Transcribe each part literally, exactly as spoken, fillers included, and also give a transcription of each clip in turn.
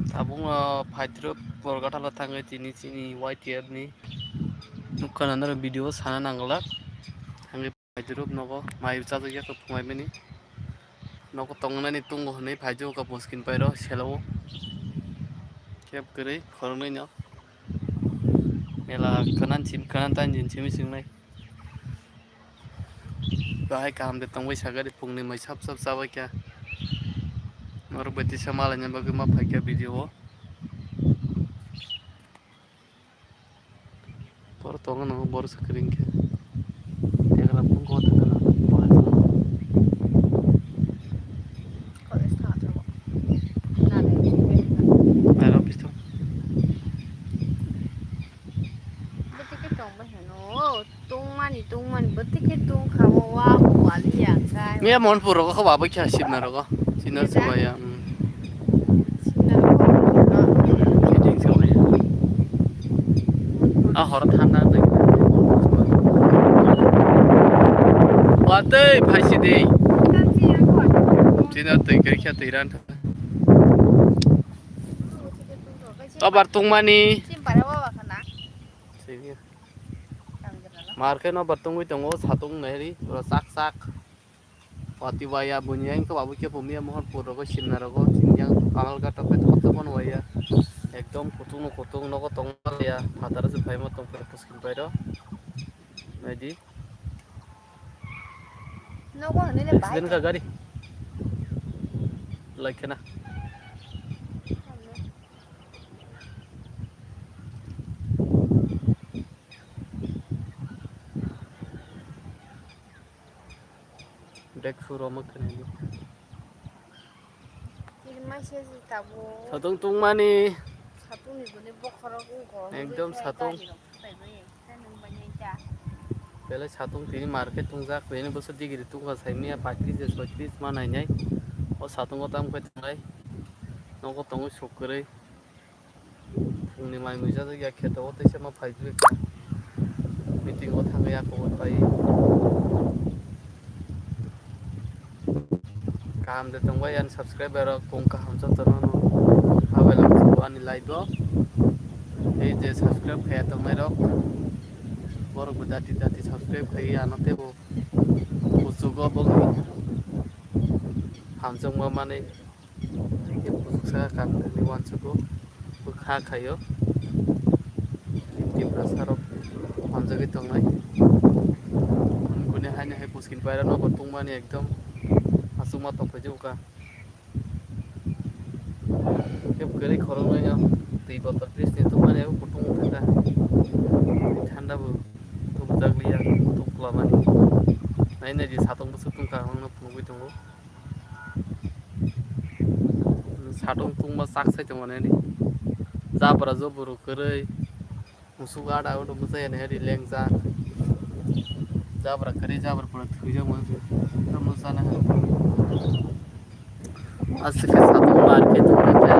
Tabukno phaitwrwk Borgathala thangwi tini chini Y T F ni nukha nanaro video sana nanglak. Thangwi phaitwrwk nogo mai chajakya khe phungai mani. Nogo tongnani tungo hwnwi phaijak kha bwskin pairo selo. Kep kwrwi khoroknwi no. Mela kanan sim kanan tan jin simi singnai. Bahai kaham de tongbai sagari phungni mai sap sap chabai kha. Norok bai tisa malaina bagwi ma phai kha video o. Boro tongo no boro sakring khe. Tegra phung ko thangna. College thang thang. Nana. Nana office thang. Bwtwkhe tongbai heno, tongmani, tongmani, bwtwkhe tongkha, o wa bo wali ya kha. Miya Monpur rogo khe wabwi kha sibna rogo. Sibna rogo? Sibaya, um. Sibna rogo. Meeting sibaya. A horo thanda twi. Watwi phaisi di. Sibna twi khe khe twi ran. Tobar tongmani. Sibaya wa wa khana. Sibaya. Market no bo tongwi tongo, satung nahiri, pura sak sak. Wati waya bunya wngkha, abo khe bumiya mohor puro go simna rogo, simya kanal gata khe thopsa bono waya. Ekdom kutung no kutung nogo tongma ya, phataro se phaima tong pura puskin pairo. Naidi. Nogo hwnwi le accident bai. Ka gari. Laikhena. Bag suro mo kene ni. Ini masih sih tabu. Satung tungmani. Satung ni gune bokhorok ungko. Ekdom satung. Belai satung tini market tungjak, bini bwswk degree tungkha saimanya, paitris de soitris ma nainai. O satungo tamo khe tanglai. Nogo tongwi suk kwrwi. Phungni mai mui chajak ya kheto o teisa ma phai jagwi kha. Meeting o thangwi ya kobor pai. Kaham de tongbai ani subscriber rok kung kaham jotono no. Habai lang sugo ani live o. Ei je subscribe khaya tongnai rok. Borok bo dati dati subscribe khaiwi ano tebo. Kuchugo bo hamjakma manwi. Kuchuksa kaham de ni uansugo. Bo kha khaio. Tiprasa rok hamjagwi tongnai. Kuni haino hai puskin paira nogo tungmani ekdom aswkma tongphai jagokha. Khe kwrwi khoroknwi no twi botol fridge ni tungmani abo kutung wngkha. Thanda bo tubujak liya, kutung kwlamani. Nai nai di satung bwswk tungkha ang no phunugwi tongo. Satung tungma chak sai tongmani ani. Jabra joboro kwrwi. Musuk ada udah musa ya nehri lengja. Jabra kari jabra pura thuja musu. Musa na. Asik ke satu market tu aja.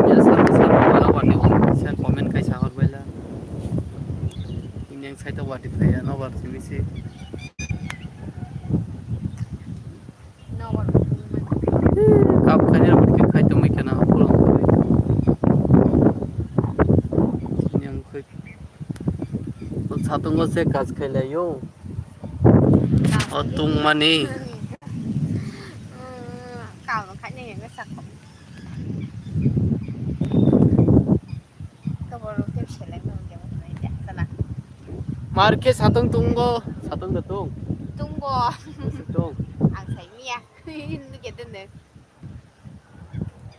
Ya satu satu mana wani saya komen kai sahur bela. Ini yang saya tahu wadi kaya no wadi misi. Kap khaina rok khe khai tongwi kheno ukulung khwlwi. Yang khoi. O satungo se kaj khailai yo. O tungmani. Kap khaina yang sakho. Mar khe satung tungo, satung da tung. Tungo. Tung. Ang sai miya. Hindu ke tende.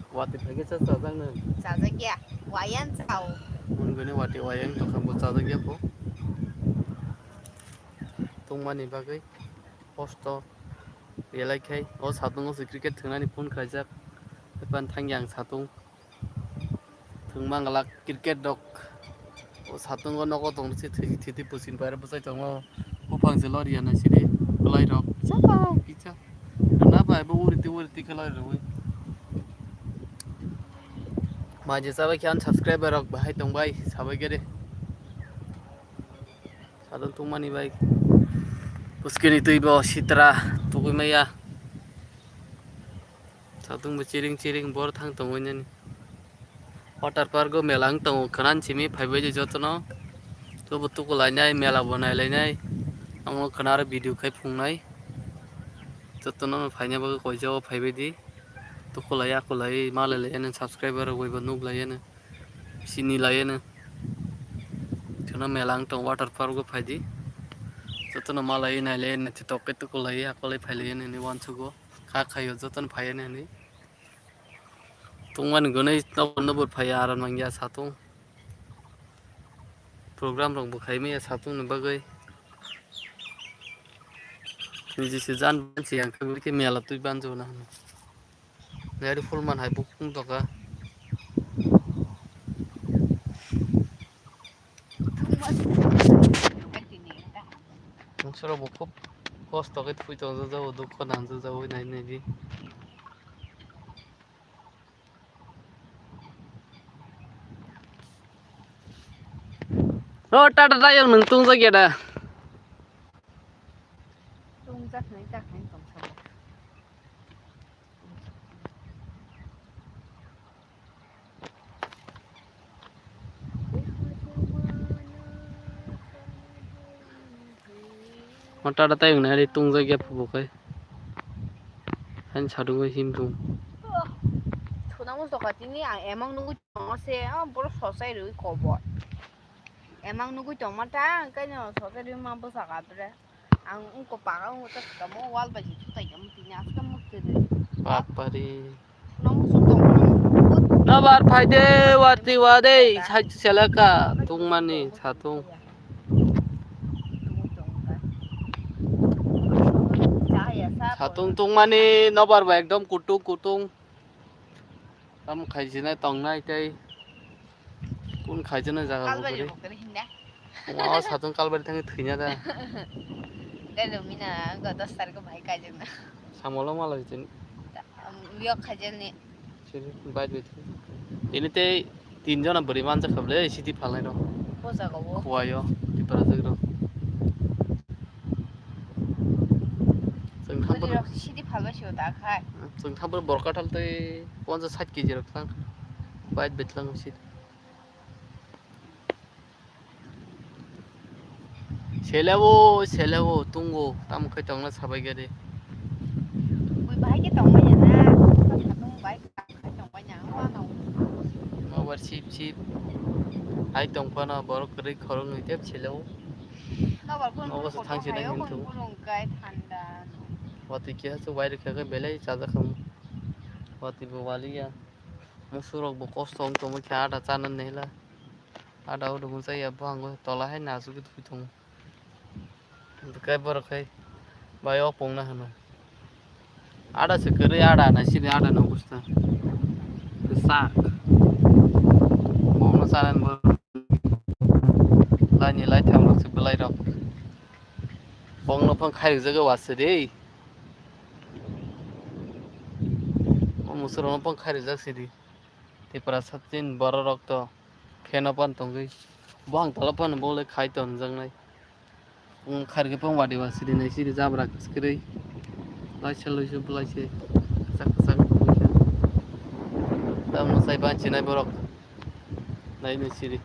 Wati phage sa sajak nang. Sajak ya. Wayan sao. Mun gune wati wayan to khambo sajak ya po. Tungmani bagwi posto. Belai khai o satungo se cricket thwngnani phone khaijak. Epan thangya ang satung. Thwngma glak cricket rok. O satungo nogo tong se thwi thwi pusin paira bwsai tongo. Buphang se loriya na sidi kwlai rok. Chapa kicha. Na bai bo uri ti uri ti kwlai rwi. Maje sabai khe ang subscriber rok bahai tong bai sabai gere. Satung tungmani bai. Puskini twi bo sitra tugui maya. Satung bo chiring chiring bor thang tongwi nani. Water park o mela wng tongo, khwnan simi phaibai di jotono. Tobo tukulainai, mela bo nailainai. Omo khwna aro video khai phungnai. Jotono phaina bagwi koijago phaibai di. Tukulai akulai malai laiyano, subscriber rok bai bo nuk laiyano. Sini laiyano. Khwna mela wng tongo, water park o phaidi. Jotono malai nailaiyano, naithotok khe tukulai akulai phailaiyano hinwi uansugo. Kha khaio jotono phaiya hinwi. Tungmani gwnwi nobor nobor phaiya aro nangya satung. Program rok bo khai maya satung ni bagwi. Niji se jan bansi ang khe bwrwi mela twi banjuna. Nari phul man hai bukung doka. Mungsorok bo khub kosto khe thui tong jago, dukho nang jago nai nai di. O tata tayong nwng tungjakya da? Tungjak nai ta khai tong sabo. O tata tayong nai ri tungjakya phubo khai. Hain sadungwi himdung. Thuna musto kha tini ang emang nugwi tongo se, o borok sosai rwi kobor. Emang nugwi tongma ta, ang kaino sosai rwi ma bwsa kha bre. Ang wngkha paga wngkha ta swkamo wal bai se thutai tongmo tini askha mwktwi rwi. Bapari. Nang musu tongma nang. Nabar phaide wati wade sai selaka tungmani satung. Satung tungmani nobar ba ekdom kutung kutung. Tam khaijinai tongnai tei kun khaijinai jaga bo Kalbari kwrwi. Bo kwrwi hinna. Wa satung kalbari thangwi thwina da. Delo mina go dos tarikh bai kaijakna. Samolo malai tini. Yok khaijani. Sini bike bai thang. Ini tei tin jona bwrwi manjak kha ble city phalnai rok. Bo jaga o. Khuaio, Tipra jagrok. Chwng thampor. Bwrwi rok city phalbai se da khai. Chwng thampor borok kathal tei ponchas sait kg rok thang. Bike bai thang city. Selewo, selewo, tungo, tamo khe tongna sabai gari. Ui, bahai khe tongmani na, satung bai khai tongmani ang, wano. Nobar sip sip. Hai tongphano borok kwrwi khoroknwi tep selewo. Nobar kun Nobar kun thang sinai khoroknwi hintu. Kun kun kai thanda. Watwi keha se wire khe belai chajakhamu. Watwi bo waliya. Musurok bo kosto wng tongmani khe ada chana nihila. Ada udo muchai ya bwhango tola hai nasugwi thwi tongo. Bwkhe borok hai bai o pungna hwno. Ada se kwrwi ada nai sini ada no busta. Kwchak. Bono chanani bo. Laini lai thamrok se bwlairok. Bongno phang khairok jaga wasiri. O musurokno phang khairok jak sidi. Tipra satin bororok to kheno pan tongwi. Bo ang tolo pan bo le khai ton jaknai. Wng kharkhe pang wadi wa siri nai siri jabra kwskwrwi. Laisa luisu bwlaise kwchak kwchak wngkhe. Tamno sai banchi nai borok. Nai nai siri.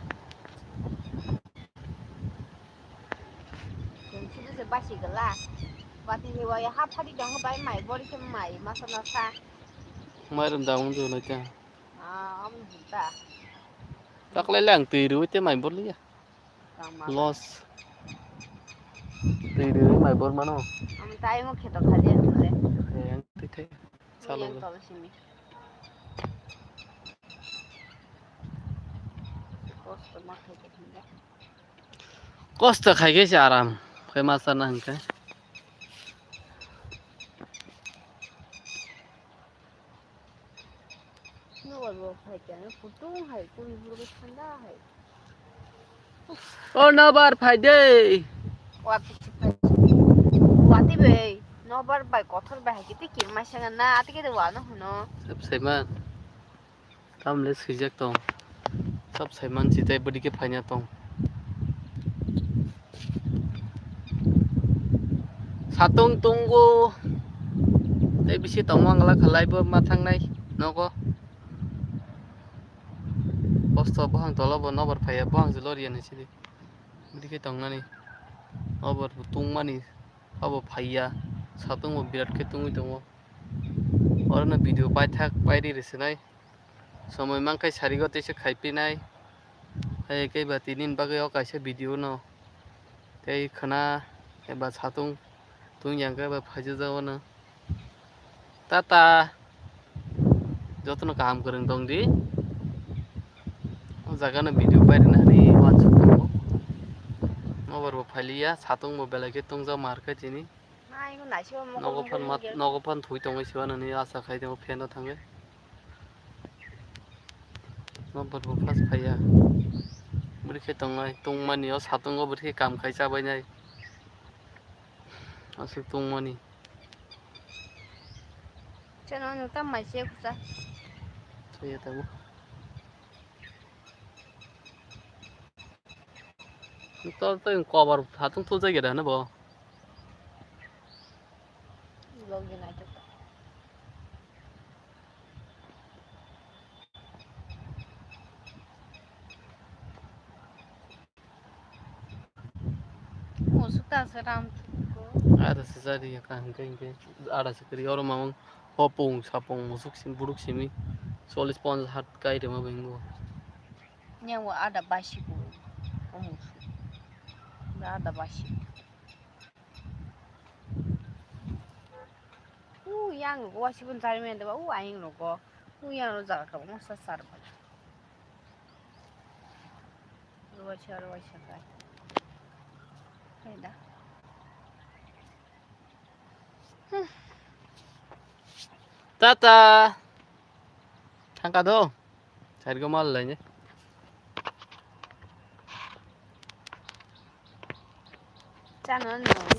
Siri se basi gala. Bati ni waya ha phadi dong bai mai bori khe mai masa nasa. Mai rum da wng jo nai ta. Ah, am ta. Taklai le ang twi rwi te mai bor liya. Tangma. Loss. Twi rwi mai bor mano. Am tai mo kheto khali ang le. Eh, ang twi thai. Chalo. Yang tol simi. Kosto ma khai ke hinda. Kosto khai ke se aram. Khai ma sana hingke. Nobar bo phai khe, kutung hai, kuri buru thanda hai. O nobar phai de. Wati phai. Wati be, nobar bai kothor bai hai kiti kirmai sanga na, ati kiti wano huno. Sep saiman. Tamle swijak tong. Sab saiman si tei bwdike phaina tong. Satung tungo. Tei bisi tongma wngla khalai bo ma thangnai nogo. Buphang tola bo nobar phaiya, buphang se loriya ni sidi. Bidi khe tongnani. Nobar bo tungmani, abo phaiya. Satung bo birat khe tungwi tongo. Orono video paithak pairi rwswnai. Somoi mankhe sarigo teisa khaipinai. Hai khe ba tini bagwi o kaisa video no. Tei khwna eba satung tungya hwnkhe eba phaijak jagao no. Tata. Jotono kaham kwrwng tong di. O jaga no video pairina hinwi uansuk tongo. Nobar bo phailiya, satung bo belai khe tungjak mar khe tini. Nogo phan mat-, nogo phan thwi tongwi siba nini asa khai tongo fan o thangwi. Nobar bo first phaiya. Bwrwi khe tongnai, tungmani o satungo bwrwi khe kam khai chabainai. Aswk tungmani. Chwng nwng tamo mai se kwchak. Chaya tabuk. Tol tei kobar satung thuljakya da hwnwi bo. Vlog ni naitugkha. Musuk ta se ram thuko. Ada se jari ya ka hingke hingke ada se kiri oro mamang hopung sapung musuk sim buruk simi solis ponjas hat kai rema bengo. Nyango ada basi ko. O musuk. Ada basi. U yang rogo wasi pun jari mende ba u aying rogo. U yang rogo jaga ka mo sa sar ba. Ruwaisa, ruwaisa kai. Hai da. Tata. Thangka do. Sairgo mal lainai. Chano no.